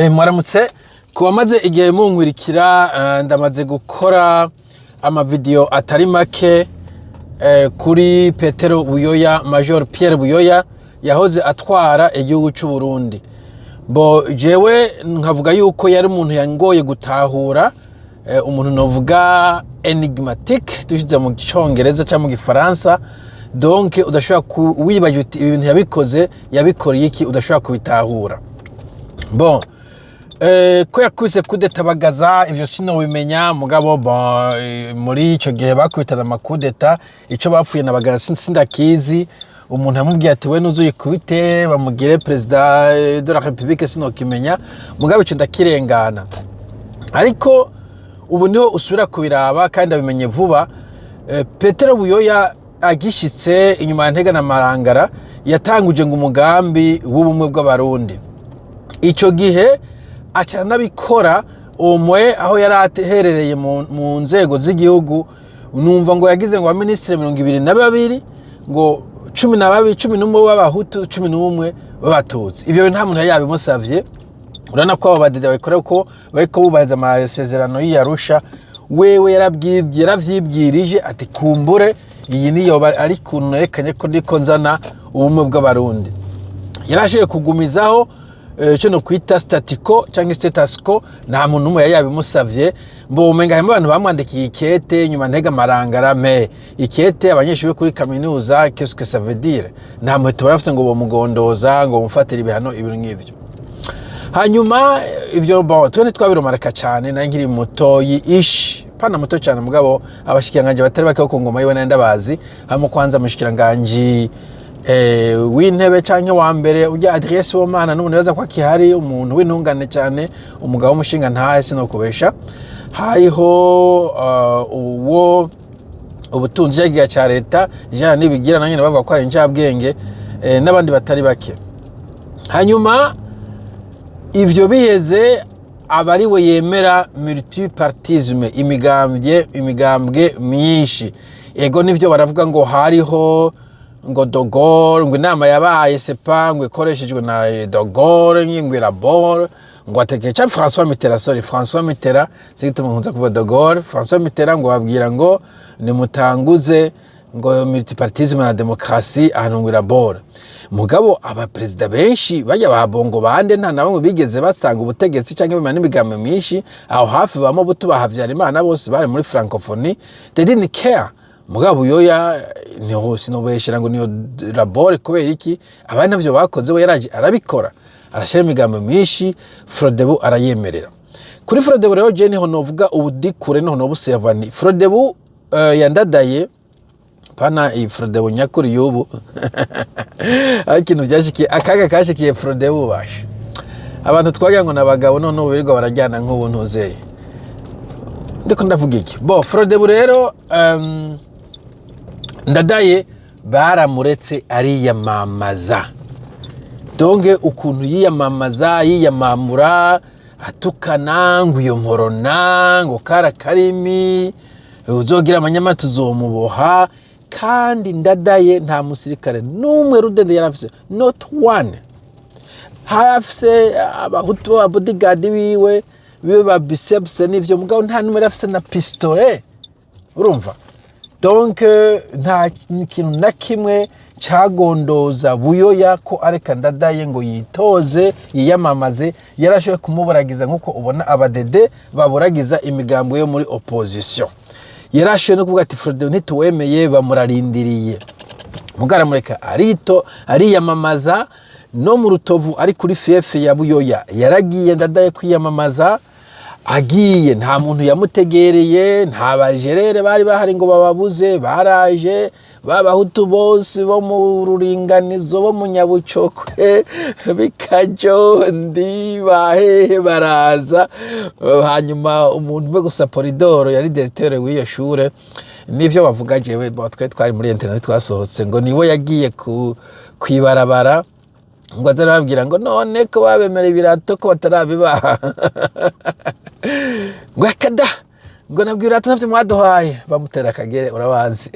Mwaramutse ku bamaze igihe munkurikira. Ndamaze gukora amavidewo atari make kuri Petero Buyoya, Major Pierre Buyoya yahoze atwara igihugu c'u Burundi. Bo jewe nkavuga yuko yari umuntu yangoye gutahura, umuntu novuga énigmatique dushize mu Congereza cyangwa mu Gifaransa. Donc udashobora wibaza uti ibi bintu yabikoze, yabikoreye iki? Udashobora kubitahura. Bon, ko yakubise kudeta Bagaza, ivyo sinobimenya. Mugabo bon, muri ico gihe bakubitana amakudeta, ico bapfuye na Bagaza sindakizi. Umuntu yamubwiye ati we nuzuyikubite bamugire président de la République, sinokimenya. Mugabo ico ndakirengana, ariko ubu niho usubira kubiraba kandi abimenye vuba. Petero Buyoya agishitse inyuma ya Ntega na Marangara, yatanguje ngo umugambi w'ubumwe bw'Abarundi. Ico gihe aca anabikora umwe aho yari aherereye mu nzego z'igihugu. Numva ngo yagize ngo abaminisitiri 22, ngo 12, 11 b'Abahutu, 11 b'Abatutsi. Ivyo bintu nta muntu yari yabimusavye. Urabona ko abo badede babikora ko bariko bubahiriza amasezerano y'Arusha. Wewe yaravyibwirije ati kumbure iyi niyo ari kuntu nerekanye ko ndiko nzana ubumwe bw'Abarundi. Yarashoboye kugumizaho icyo no kwita statu quo cyangwa status quo. Nta muntu n'umwe yari yabimusavye. Mbo umenga harimo abantu bamwandikiye ikete nyuma Ntega Marangara. Me ikete abanyeshuri kuri kaminuza, qu'est-ce que ça veut dire? Nta muheto barafise ngo bomugondoza, ngo bamufatire ibihano, ibintu nk'ivyo. Hanyuma ivyo, bon, twe ntitwabiromareka cyane, nari nkiri mutoyi ish pana muto cyane. Mugabo abashikiranganji batari bake bo ku ngoma yiwe nari ndabazi. Harimo kwanza umushikiranganji w'intebe canke wa mbere ujya Adrien Sibomana, n'ubu nibaza ko akihari, umuntu w'intungane cyane, umugabo w'umushinga ntahe, sinokubesha. Hariho uwo ubutunzi cyagiga ca leta, Jean Nibigira, na nyene bavuga ko ari incabwenge, n'abandi batari bake. Hanyuma ivyo biheze, aba ari we yemera multipartisme, imigambwe myinshi. Ego nivyo, baravuga ngo hariho ngo de Gaulle, ngo inama yabaye sepa ngo ikoreshejwe na de Gaulle, ngo irabor ngo atekeca François Mitterrand, sorry, François Mitterrand, sigituma nkunze kuvuga de Gaulle, François Mitterrand, ngo babwira ngo nimutanguze ngo multipartisme na démocratie ahantu ngo irabora. Mugabo abaperezida benshi bajya ba Bongo bande, nta na bamwe bigeze basanga ubutegetsi cyangwa bimana n'imigambi myinshi aho hafi. Ba Mobutu, ba Habyarimana, bose bari muri francophonie, they didn't care. Mugabo Buyoya niho sinobeshera ngo niyo labore. Kubera iki? Abandi navyo bakoze, we yaraje arabikora, arashyira imigambi myinshi. Frodebu arayemerera. Kuri Frodebu rero je niho novuga ubudikure, niho nobusevani Frodebu yandadaye pana iyi Frodebu nyakuri y'ubu. Aho ikintu byashikiye, akaga kashikiye Frodebu, basha abantu twagira ngo n'abagabo, none ubu birirwa barajyana nk'ubu ntuzeye. Ndiko ndavuga iki? Bo Frodebu rero, Ndadaye baramuretse ariyamamaza. Donc ukuntu yiyamamaza, yiyamamura atukana ngo iyo mporona, ngo kara karimi uzogira amanyama tuzomuboha. Kandi Ndadaye nta musirikare n'umwe rudende yarafise, not one. Harafise Abahutu b'aba bodyguard biwe ba biceps n'ivyo, mugabo nta n'umwe yarafise na pistolet. Urumva, donc nta kintu na kimwe cagondoza Buyoya ko areka Ndadaye ngo yitoze, yiyamamaze. Yarashoboye kumuburagiza nk'uko ubona abadede baburagiza imigambo yo muri opposition. Yarashoboye no kuvuga ati Frodebu ntituwemeye, bamurarindiriye. Mugaramureka arito ariyamamaza no mu Rutovu, ari kuri fief ya Buyoya. Yaragiye Ndadaye kwiyamamaza, agiye nta muntu yamutegereye, nta bajerere bari bahari ngo bababuze. Baraje b'Abahutu bose bo mu Ruringanizo, bo mu Nyabucokwe, bikajondi, bahehe, baraza. Hanyuma umuntu umwe gusa, Polidoro, yari directeur w'iyo shure, nivyo bavuga, jewe bo twe twari muri internat twasohotse, ngo niwe yagiye ku kwibarabara ngo aze arababwira ngo none ko babemera ibirato ko batarabibaha, ngo akada, ngo nabwo ibirato navyo mwaduhaye. Bamutera akagere, urabazi.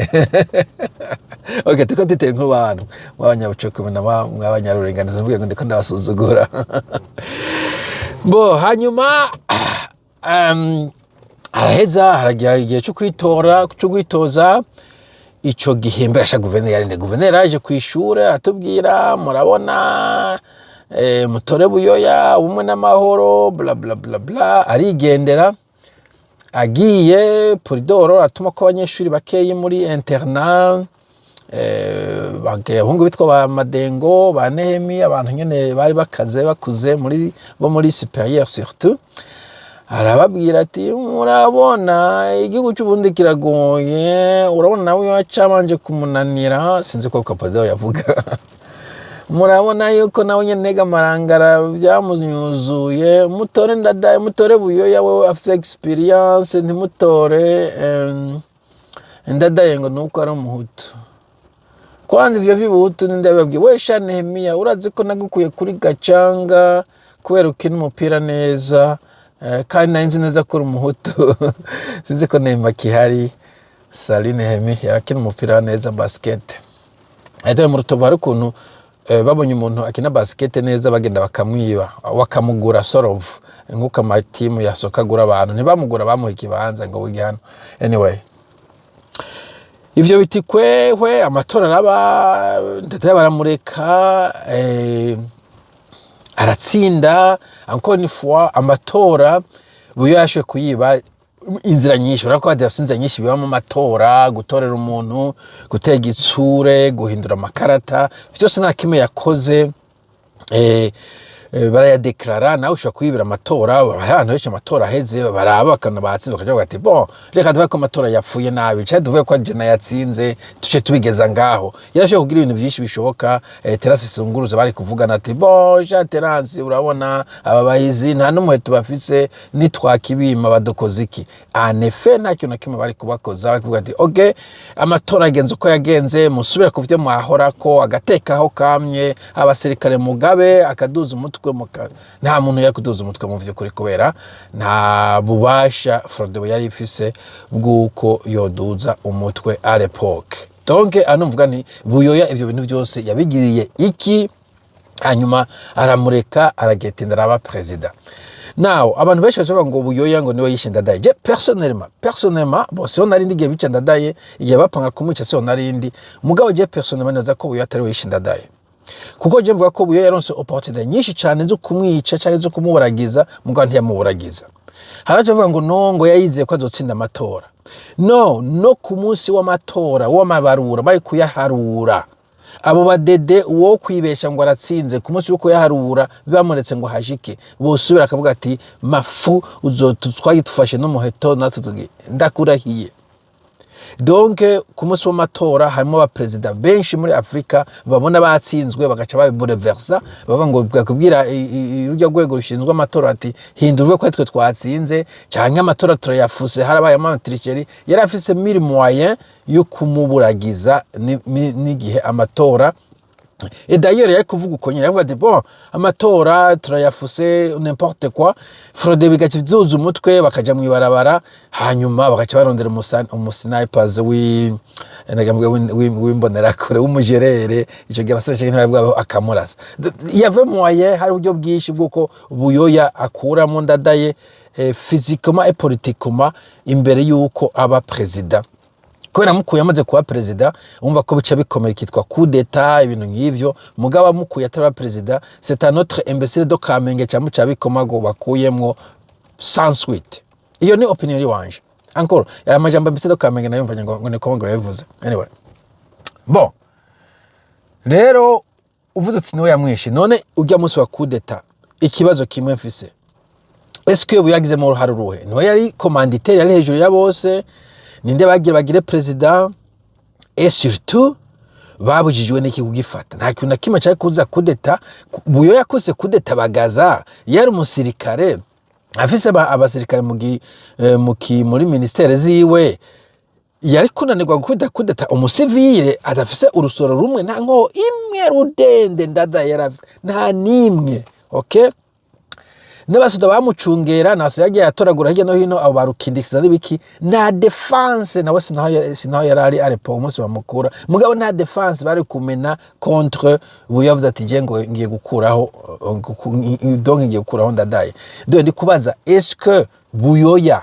Okay, tuko tuteye nk'abantu mw'Abanyabucoko mw'Abanyaruringanizo, mvuge ngo ndiko ndabasuzugura. Bo hanyuma araheza, haragira igihe cyo kwitora, cyo kwitoza. Ico gihe mbasha guverineri yarinde, guverineri yaje kw'ishure atubwira: "Murabona, mutore Buyoya, ubumwe n'amahoro, bla bla bla bla." Arigendera. Agiye, Polidoro atuma ko abanyeshuri bakeyi muri internat, abahungu bitwa ba Madengo, ba Nehemi, abantu nyene bari bakaze, bakuze muri bo, muri supérieur surtout. Arababwira ati: "Murabona igihugu cy'Uburundi kiragoye, urabona nawe yacabanje kumunanira." Sinzi ko Polidoro yavuga. "Murabona yuko nawe nyene ntega amarangara byamunyuzuye. Mutore Ndadaye, mutore Buyoya, wewe afise expérience, ntimutore Ndadaye ngo nuko ari umuhutu." Kwanza ivyo vy'ubuhutu ninde yabibabwiye? We sha Nehemiya, urazi ko nagukuye kuri gacanga kubera ukina umupira neza, kandi nari nzi neza ko uri umuhutu. Sinzi ko Nehemi akihari. Salut Nehemi, yarakina umupira neza, basket. Ahita mu Rutovu hari ukuntu babonye umuntu akina basket neza, bagenda bakamwiba, bakamugura sorovu, nk'uko amatimu yasoka agura abantu. Ntibamugura, bamuha ikibanza ngo wige hano. Anyway, ivyo biti kwehwe, amatora araba, ndetse baramureka, aratsinda encore une fois. Amatora Buyo yashoboye kuyiba inzira nyinshi. Urabona ko hadafite inzira nyinshi bibamo amatora: gutorera umuntu, gutega itsure, guhindura amakarata, vyose nta kimwe yakoze. Barayadeklarara. Nawe ushobora kwibira amatora. Hari abantu benshi amatora aheze baraba bakana batsinze, bakaja bavuga ati: "Bon, reka tuvuge ko amatora yapfuye nabi, canke tuvuge ko jena yatsinze, tuce tubigeza ngaho." Yarashoboye kugira ibintu vyinshi bishoboka. Terasi Sunguruza bari kuvugana ati: "Bon, Jean Terasi, urabona aba bahizi nta n'umuheto bafise, nitwakibima badukoze iki?" En effet, nta kintu na kimwe bari kubakoza. Bari kuvuga ati: "OK, amatora yagenze uko yagenze, musubire ku vyo mwahorako, agatekaho kamye, abasirikare mugabe akaduza umutwe." Nta muntu yari kuduza umutwe mu vy'ukuri, kubera nta bubasha Frodebu yari ifise bw'uko yoduza umutwe à l'époque. Donc ano mvuga nti Buyoya ivyo bintu vyose yabigiriye iki? Hanyuma aramureka, aragetinda, araba perezida. Now abantu benshi bacavuga ngo Buyoya ngo niwe yishe Ndadaye. Je personnellement, bon, siho nari ndi igihe bica Ndadaye, igihe bapanga kumwica siho nari ndi. Mugabo je personnellement nibaza ko Buyoya atari we yishe Ndadaye, kuko je mvuga ko Buyoya yaronse opportunité nyinshi cane zo kumwica canke zo kumuburagiza, mugabo ntiyamuburagiza. Haraje avuga ngo no, ngo yayizeye ko azotsinda amatora. No ku munsi w'amatora, w'amabarura, bari kuyaharura, abo badede uwo kwibesha ngo aratsinze, ku munsi wo kuyaharura bamuretse ngo hashike, bosubira akavuga ati: "Mafu uzotwagitufashe n'umuheto natwe ndakurahiye." Donc ku munsi w'amatora harimo abaperezida benshi muri Afurika babona batsinzwe, bagaca babibureversa, bavuga ngo bakubwira rujya rwego rushinzwe amatora ati: "Hindura uvuge ko ari twe twatsinze, canke amatora turayafuse, harabaye ama tricheries." Yari afise mille moyens yo kumuburagiza n'igihe amatora. Et d'ailleurs yari kuvuga uko nyene, yavuga ati: "Bon, amatora turayafuse," n'importe quoi. Frode bigaca vyuza umutwe, bakaja mw'ibarabara, hanyuma bagaca barondera umusnipers ndavuga w'imbonerakure w'umujerere. Ico gihe abasore ntibari bwabo, akamurasa. Il y avait moyen, hari uburyo bwinshi bw'uko Buyoya akuramo Ndadaye, physiquement et politiquement, imbere y'uko aba président, kubera mukuye amaze kuba perezida, umva ko bica bikomera, ikitwa coup d'état, ibintu nk'ivyo. Mugabo amukuye ataraba perezida, c'est un autre imbécile de Kamenge cyangwa ca Bikomago bakuyemwo sans suite. Iyo ni opinion yiwanje. Encore aya majambo imbécile de Kamenge nayo mvanye ngo niko ngo yabivuze. Anyway, bon, rero uvuze uti niwe yamwishe, none ujya munsi wa coup d'état, ikibazo kimwe mfise: est-ce que yagizemo uruhare uruhe? Niwe yari commanditaire, yari hejuru ya bose? Ninde bagira bagire perezida? Et surtout, babujijwe n'iki kugifata? Nta kintu na kimwe cyari kuza kudeta. Buyo yakoze kudeta Bagaza yari umusirikare, afise abasirikare muri ministère ziwe. Yari kunanirwa gukubita kudeta umusivile adafise urusoro rumwe, nta nko imwe rudende Ndada yarafise, nta nimwe. Okay, N'abasoda bamucungera, n'abasoda yagiye atoragura hirya no hino, abo barukindikiza n'ibiki. Nta défense nawe, sinaho yari ari arepo umunsi bamukura, mugabo nta défense bari kumena contre Buyoya. Yavuze ati: "Je ngo ngiye gukuraho, donc ngiye gukuraho Ndadaye." Donc ndi kubaza: est-ce que Buyoya,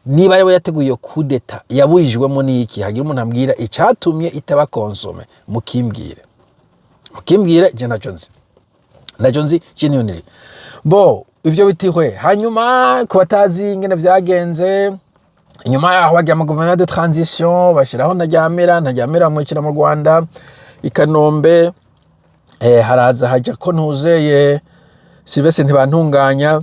niba ariwe yateguye iyo coup d'état, yaburijwemo n'iki? Hagira umuntu ambwira icatumye itaba consommée, mukimbwire, mukimbwire. Je ntacyo nzi, ntacyo nzi, je niyo niri bo ivyo bitihwe. Hanyuma ku batazi ingene vyagenze, inyuma yaho bagiye mu gouvernement de transition, bashiraho Ntaryamira. Ntaryamira bamwicira mu Rwanda i Kanombe. Haraza haja ko ntuzeye Sylvestre Ntibantunganya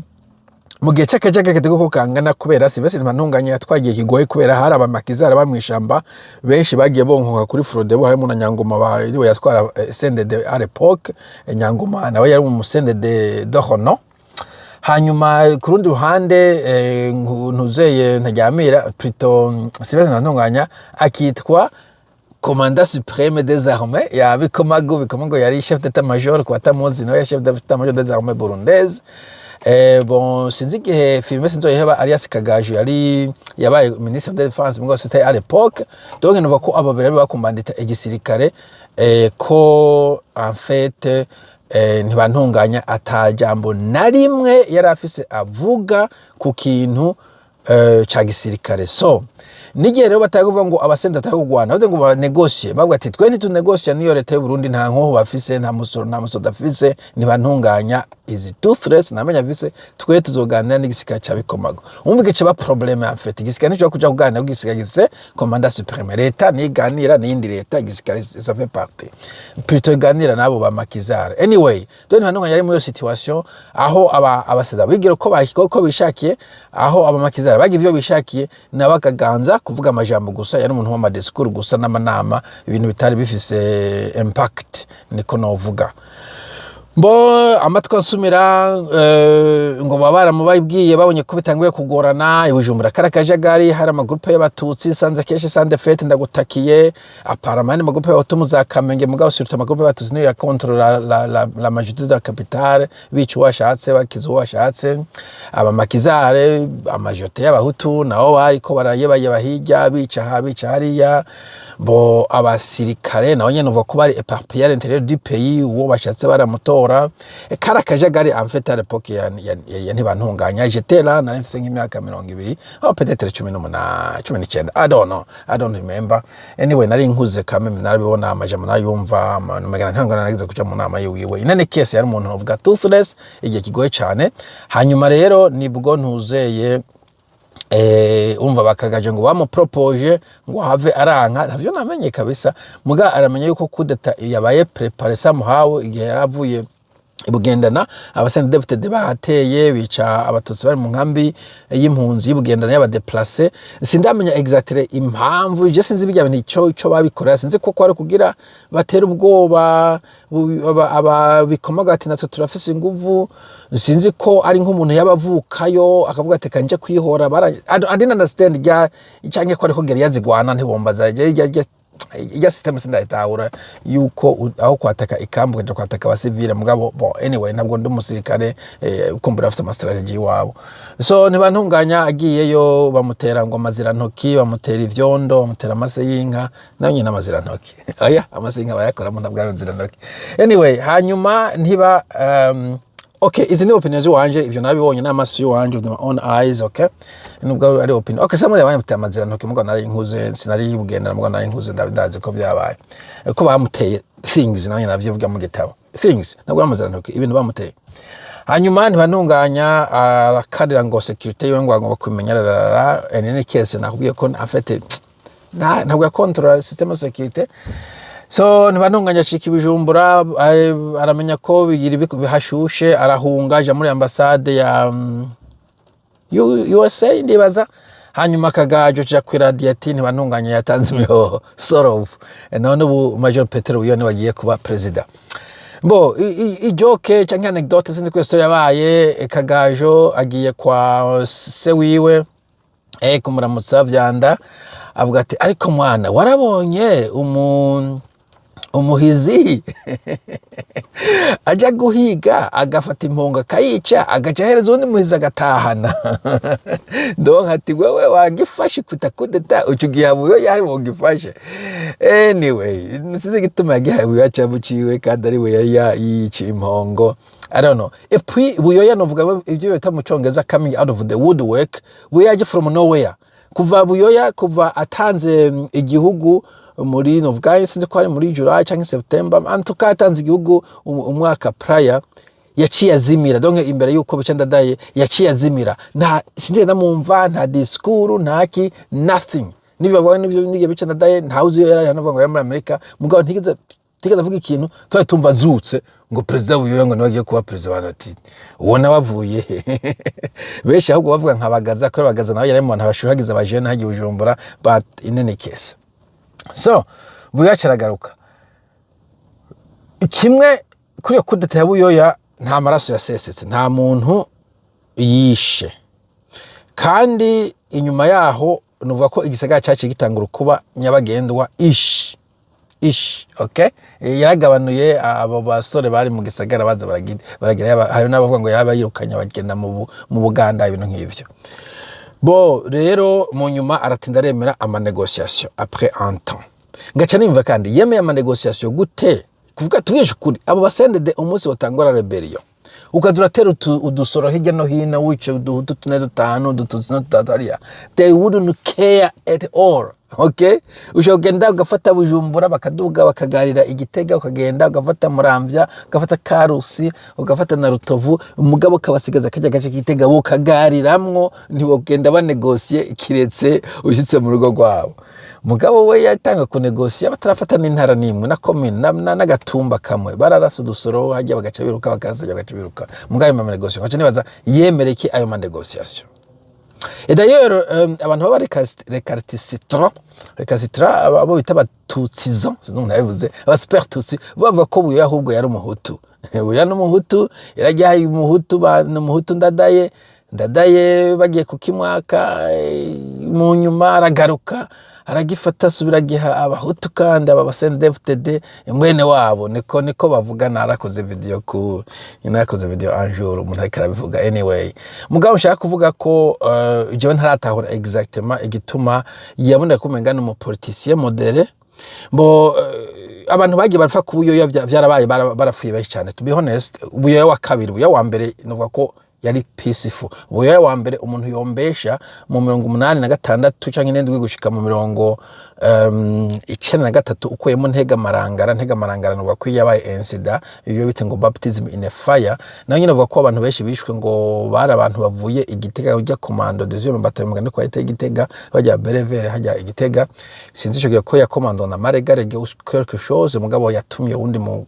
mu gihe c'akajagari katego ko kangana, kubera Sylvestre Ntibantunganya yatwagiye kigoye, kubera hari abamaquisards bari mw'ishamba benshi bagiye bonkoka kuri Frodebu, harimo na Nyangoma niwe yatwara CNDD à l'époque. Nyangoma nawe yari mu CNDD de renom. Hanyuma ku rundi ruhande, ntuzeye Ntaryamira, plutôt Sylvestre Ntibantunganya, akitwa commandant suprême des armées ya Bikomagu. Bikomagu yari chef d'état-major, ku batamuzi nawe yari chef d'état-major des armées burundaises. Bon, sinzi igihe Firmin Sinzoyiheba alias Kagaju yari yabaye ministre de défense, mugabo c'était à l'époque. Donc nuva ko abo babiri bakumbandita igisirikare, ko en fait Ntibantunganya atajambo na rimwe yari afise avuga ku kintu ca gisirikare. So n'igihe rero bataye kuvuga ngo abasenda bataye kugwana, bavuze ngo banégocier, bavuga ati: "Twe ntitunégocia n'iyo leta y'u Burundi, nta nkoho bafise, nta musoro, nta musoda afise. Ntibantunganya izi toothless, ntamenya afise. Twe tuzoganira n'igisirikare ca Bikomago." Umva igice ba problème, en fait igisirikare ntico kuja kuganira kuko igisirikare gifise commandant suprême. Leta niganira n'iyindi leta, igisirikare ça fait partie, plutôt iganira n'abo ba maquisards. Anyway, donc Ntibantunganya yari muri iyo situation aho aba abaseda bigira uko bishakiye, aho aba maquisards bagira ivyo bishakiye, nawe akaganza kuvuga amajambo gusa. Yari umuntu w'amadiscours gusa n'amanama, ibintu bitari bifise impact, niko novuga. Mbo amatwi ansumira, ngo baba baramubabwiye, babonye ko bitanguye kugorana i Bujumbura, kari akajagari, hari amagroupes y'abatutsi sanze kenshi sande fete ndagutakiye apparemment ni amagroupes y'abahutu mu za Kamenge, mugabo surtout amagroupes y'abatutsi niyo yacontrôla la majorité de la capitale, bica uwo bashatse, bakiza uwo bashatse. Abamaquisards, amajorité y'abahutu nabo bariko barayebayeba hirya, bica aha, bica hariya. Bo abasirikare nabo nyene uvuga ko bari éparpillés à l'intérieur du pays, uwo bashatse baramutora. Kari akajagari en fait à l'époque ya Ntibantunganya. J'étais là, nari mfise nk'imyaka 20, oh, peut-être 18, 19, I don't know, I don't remember. Anyway, nari nkuze quand même, narabibona, amajambo narayumva, magana ntabwo naragize kuja mu nama yiwiwe. Inene kese yari umuntu uvuga toothless, igihe kigoye cane. Hanyuma rero nibwo ntuzeye, umva bakagaje ngo bamupropoje ngo have aranka, ntavyo namenye kabisa, muga aramenya yuko coup d'état yabaye préparé somehow igihe yaravuye Bugendana. Abasendefutede bahateye, bica abatutsi bari mu nkambi y'impunzi y'Ibugendana y'abadéplacés. Sindamenya exactement impamvu, je sinzi bijya bintu ico babikorera, sinzi ko kwari kugira batera ubwoba ababikomaga ati: "Natwe turafise inguvu." Sinzi ko ari nk'umuntu yabavukayo akavuga ati: "Kanje kwihora." I didn't understand rya canke ko ariko guérilla zigwana, ntibombaza irya système, sindayitahura yuko aho kwataka ikambu ukaja kwataka abasivile. Mugabo bon, anyway, ntabwo ndi umusirikare, kumbura afite amastratégies iwabo. So Ntibantunganya agiyeyo, bamutera ngo amazirantoki, bamutera ivyondo, bamutera amase y'inka, nayo nyine amazirantoki. Oya, amase y'inka barayakoramo, ntabwo ari amazirantoki. Anyway, hanyuma ntiba okay, izi ni opinion ziwanje, ivyo nabibonye n'amaso yiwanje, with my own eyes, okay, nubwo ari opinion. Okay, samwe yabanye muteye amazirantoki, mugabo nari nkuze, sinari bugendana, mugabo nari nkuze, ndazi ko vyabaye, ko bamuteye things, nawe navyivuga mu gitabo, things, ntabwo ari amazirantoki, ibintu bamuteye. Hanyuma Ntibantunganya arakarira ngo sécurité yiwe ngo agomba kumenya rarara. Any case, nakubwiye ko en fait ntabwo yakontorora système de sécurité. So Ntibantunganya acika i Bujumbura, aramenya ko bigira bihashushe, arahunga, aja muri ambasade ya USA ndibaza. Hanyuma Kagajo ja kw'iradiyo ati: "Ntibantunganya yatanze imihoho," sort of. None ubu Major Petero Buyoya niwe agiye kuba perezida. Bo ijoke canke anecdote, sinzi ko story yabaye, Kagajo agiye kwa se wiwe, kumuramutsa Vyanda, avuga ati: "Ariko mwana, warabonye umu Umuhizi aja guhiga, agafata impongo akayica, agaca ahereza uwundi muhizi agatahana. Donc ati: "Wewe wagifashe kuta kudeta uca ugiha Buyoya, ari wogifashe." Anyway, sinzi igituma yagihaye Buyoya camuciwe kandi ari we yari yiciye impongo. I don't know. Et puis Buyoya, novuga ibyo bita mu Congereza "coming out of the woodwork". Buyoya yaje from nowhere. Kuva Buyoya, kuva atanze igihugu muri, novuga, sinzi ko ari muri July cyangwa September, en tout cas atanze igihugu umwaka prior, yaciye azimira. Donc imbere yuko bica Ndadaye, yaciye azimira. Nta sinzi namumva, nta discours, nta ki, nothing. Nivyo bavuga, nivyo nivyo bica Ndadaye, ntawe uzi iyo yari, yanavuga ngo yari muri Amerika, mugabo ntigeze avuga ikintu. Twari tumva azutse ngo perezida Buyoya ngo niwe agiye kuba perezida. Abantu ati: "Uwo nawe avuye he?" Benshi ahubwo bavuga nka Bagaza, ko Bagaza nawe yari mu bantu bashuhagiza abajene hagiye Bujumbura. But in any case, so Buyoya caragaruka. Kimwe kuri iyo kudeta ya Buyoya, nta maraso yasesetse, nta muntu yishe. Kandi inyuma yaho nuvuga ko igisagara cyaciye gitangura kuba nyabagendwa ish ish. Okay, yaragabanuye abo basore bari mu gisagara baza baragira hari n'abavuga ngo yaba yirukanye bagenda mu Buganda, ibintu nk'ivyo. Bo rero mu nyuma aratinda aremera ama négociations après un temps. Ngaca nimva kandi yemeye ama négociations gute? Kuvuga tubwishe ukuri, abo ba CNDD, umunsi batangura rébellion, ukaza uratera udusoro hirya no hino, wica uduhutu tune, dutanu, udututsi dutatu hariya, they wouldn't care at all. Okay, ushobora kugenda ugafata Bujumbura, bakaduga bakagarira Igitega, ukagenda ugafata Muramvya, ugafata Karusi, ugafata na Rutovu, umugabo ukabasigaza kajya gace k'Igitega bukagariramwo. Ntibogenda banegosiye kiretse ushyitse mu rugo rwabo. Mugabo we yatanga kunegosiya batarafata n'intara n'imwe na komine n'agatumba kamwe. Bararasa udusoro hajya bagaca biruka, bakarasa bagaca biruka. Mugabo ayo ma négociations, nkaca nibaza yemere ki ayo ma négociations? Et d'ailleurs, abantu baba récalcitrants, récalcitrants, abo bita abatutsizan, sinzi umuntu yabivuze, aba super tutsi, bavuga ko Buyoya ahubwo yari umuhutu. Buyoya n'umuhutu, yarajyaye umuhutu, ni umuhutu. Ndadaye, Ndadaye bagiye kukimwaka, mu nyuma aragaruka aragifata, asubira agiha abahutu kandi aba ba CNDD-FDD mwene wabo. Niko bavuga. Narakoze video un jour umuntu ariko arabivuga. Anyway, mugabo nshaka kuvuga ko jewe ntaratahura exactement igituma yaboneka ko umenga ni umu politicien modéré. Bo abantu bagiye barapfa ku Buyoya, vyarabaye, barapfuye benshi cyane. To be honest, Buyoya wa kabiri, Buyoya wa mbere novuga ko yari peaceful. Buyoya wa mbere, umuntu yombesha mu 86 canke 7 gushika mu 93, ukuyemo Ntega Marangara. Ntega Marangara novuga ko yabaye incident, ibyo bita ngo baptism in a fire. Naho nyine bavuga ko abantu benshi bishwe ngo bari abantu bavuye Igitega ujya commando deuxième bataillon mugani kwa Igitega, bajya Berevere hajya Igitega. Sinzi ico gihe ko yakomando na Maregarege ou quelque chose, mugabo yatumye uwundi mu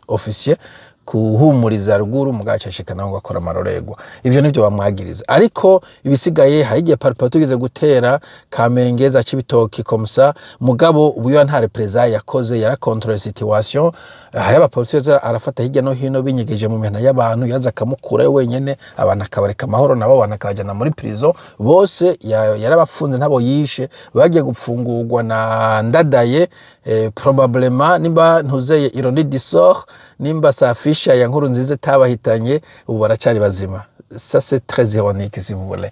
officier kuhumuriza ruguru, mugabo acashika nawe ngo akora amarorerwa. Ivyo nivyo bamwagiriza. Ariko ibisigaye, hari igihe Palipehutu tugeze gutera Kamenge, za Cibitoki comme ça, mugabo Buyoya nta représailles yakoze, yarakontorole situation. Hari abapolisi yaza arafata hirya no hino binyegeje mu mihana y'abantu, yaza akamukurayo wenyene, abantu akabareka amahoro, nabo abantu akabajana muri prison bose. Yarabafunze, ntabo yishe. Bagiye gupfungurwa na Ndadaye. Probablement nimba ntuzeye ironie du sort, nimba safisha ya nkuru nziza itabahitanye, ubu baracari bazima. Ça, c'est très ironique, si vous voulez.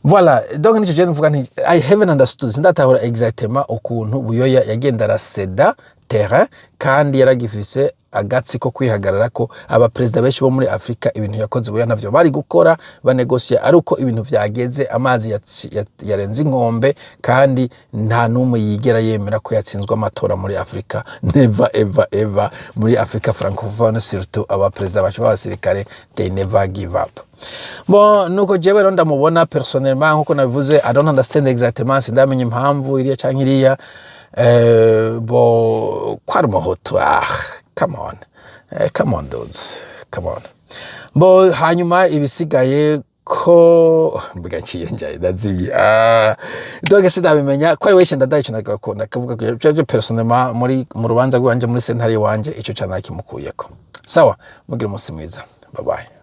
Voilà, donc nico je mvuga nti I haven't understood, sindatahura exactement ukuntu Buyoya yagenda araseda terrain kandi yaragifise agatsi ko kwihagarara ko. Abaperezida benshi bo muri Afrika, ibintu yakoze Buyoya ntavyo bari gukora. Banegosiye ari uko ibintu vyageze, amazi yarenze inkombe. Kandi nta n'umwe yigera yemera ko yatsinzwe amatora muri Afrika. Never ever ever. Muri Afrika francophone surtout, abaperezida bacu b'abasirikare, they never give up. Bon, nuko jewe rero ndamubona personnellement. Nkuko nabivuze, I don't understand exactement, sindamenya impamvu iriya canke iriya. Bo ko ari umuhutu, ah, come on, come on dudes, come on. Bo hanyuma ibisigaye ko mbuga nciye njaye ndazimye. Ah, donc sindabimenya ko ari wese ndadaye. Ico ndagakunda kavuga ko byo personnellement muri mu rubanza rwanje, muri sentare wanje, ico cana kimukuyeko. Sawa, mugira umunsi mwiza, bye bye.